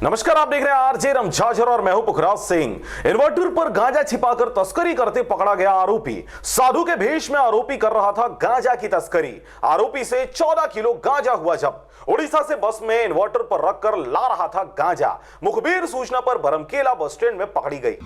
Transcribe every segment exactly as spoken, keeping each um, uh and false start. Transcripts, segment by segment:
नमस्कार, आप देख रहे हैं आरजे रमझाझर और मैं हूं पुखराज सिंह। इन्वर्टर पर गांजा छिपाकर तस्करी करते पकड़ा गया आरोपी। साधु के भेष में आरोपी कर रहा था गांजा की तस्करी। आरोपी से चौदह किलो गांजा हुआ जब्त। उड़ीसा से बस में इन्वर्टर पर रखकर ला रहा था गांजा। मुखबिर सूचना पर बरमकेला बस स्टैंड में पकड़ी गई।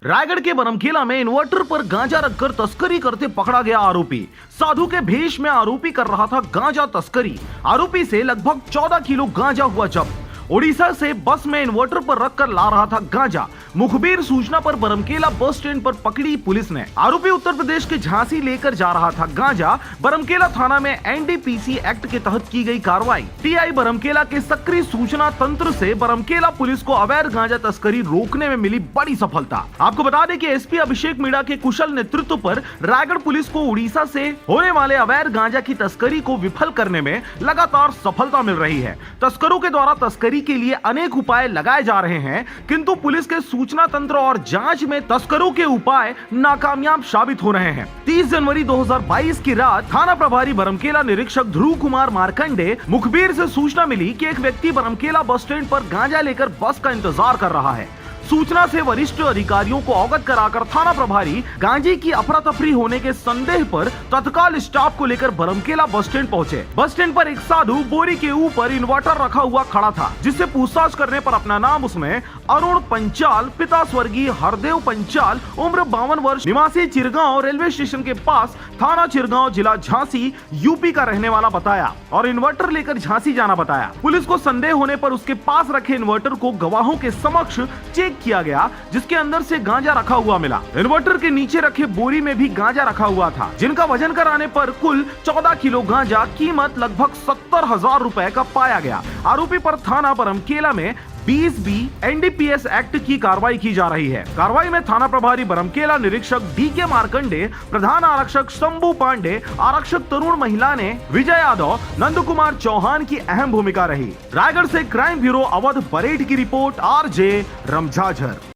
रायगढ़ के बरमकेला में इन्वर्टर पर गांजा रखकर तस्करी करते पकड़ा गया आरोपी। साधु के भेष में आरोपी कर रहा था गांजा तस्करी। आरोपी से लगभग चौदह किलो गांजा हुआ जब्त। उड़ीसा से बस में इन्वर्टर पर रखकर ला रहा था गांजा। मुखबिर सूचना पर बरमकेला बस स्टैंड पर पकड़ी पुलिस ने। आरोपी उत्तर प्रदेश के झांसी लेकर जा रहा था गांजा। बरमकेला थाना में एनडीपीसी एक्ट के तहत की गई कार्रवाई। टीआई बरमकेला के सक्रिय सूचना तंत्र से बरमकेला पुलिस को अवैध गांजा तस्करी रोकने में मिली बड़ी सफलता। आपको बता दें कि एसपी अभिषेक मीणा के कुशल नेतृत्व पर रायगढ़ पुलिस को उड़ीसा से होने वाले अवैध गांजा की तस्करी को विफल करने में लगातार सफलता मिल रही है। तस्करों के द्वारा तस्करी के लिए अनेक उपाय लगाए जा रहे हैं, किंतु पुलिस के सूचना तंत्र और जांच में तस्करों के उपाय नाकामयाब साबित हो रहे हैं। तीस जनवरी दो हज़ार बाईस की रात थाना प्रभारी बरमकेला निरीक्षक ध्रुव कुमार मार्कंडे मुखबिर से सूचना मिली कि एक व्यक्ति बरमकेला बस स्टैंड पर गांजा लेकर बस का इंतजार कर रहा है। सूचना से वरिष्ठ अधिकारियों को अवगत कराकर थाना प्रभारी गांजे की अफरा तफरी होने के संदेह पर तत्काल स्टाफ को लेकर बरमकेला बस स्टैंड पहुंचे। बस स्टैंड पर एक साधु बोरी के ऊपर इन्वर्टर रखा हुआ खड़ा था, जिससे पूछताछ करने पर अपना नाम उसने अरुण पंचाल, पिता स्वर्गीय हरदेव पंचाल, उम्र बावन वर्ष, निवासी चिरगांव रेलवे स्टेशन के पास, थाना चिरगांव, जिला झांसी, यूपी का रहने वाला बताया और इन्वर्टर लेकर झांसी जाना बताया। पुलिस को संदेह होने पर उसके पास रखे इन्वर्टर को गवाहों के समक्ष चेक किया गया, जिसके अंदर से गांजा रखा हुआ मिला। इन्वर्टर के नीचे रखे बोरी में भी गांजा रखा हुआ था, जिनका वजन कराने पर कुल चौदह किलो गांजा, कीमत लगभग सत्तर हजार रुपए का पाया गया। आरोपी पर थाना बरमकेला में बीस बी एनडीपीएस एक्ट की कार्रवाई की जा रही है। कार्रवाई में थाना प्रभारी बरमकेला निरीक्षक डीके मार्कंडे, प्रधान आरक्षक शंभू पांडे, आरक्षक तरुण महिलाने, विजय यादव, नंद कुमार चौहान की अहम भूमिका रही। रायगढ़ से क्राइम ब्यूरो अवध परेड की रिपोर्ट, आरजे रमझाझर।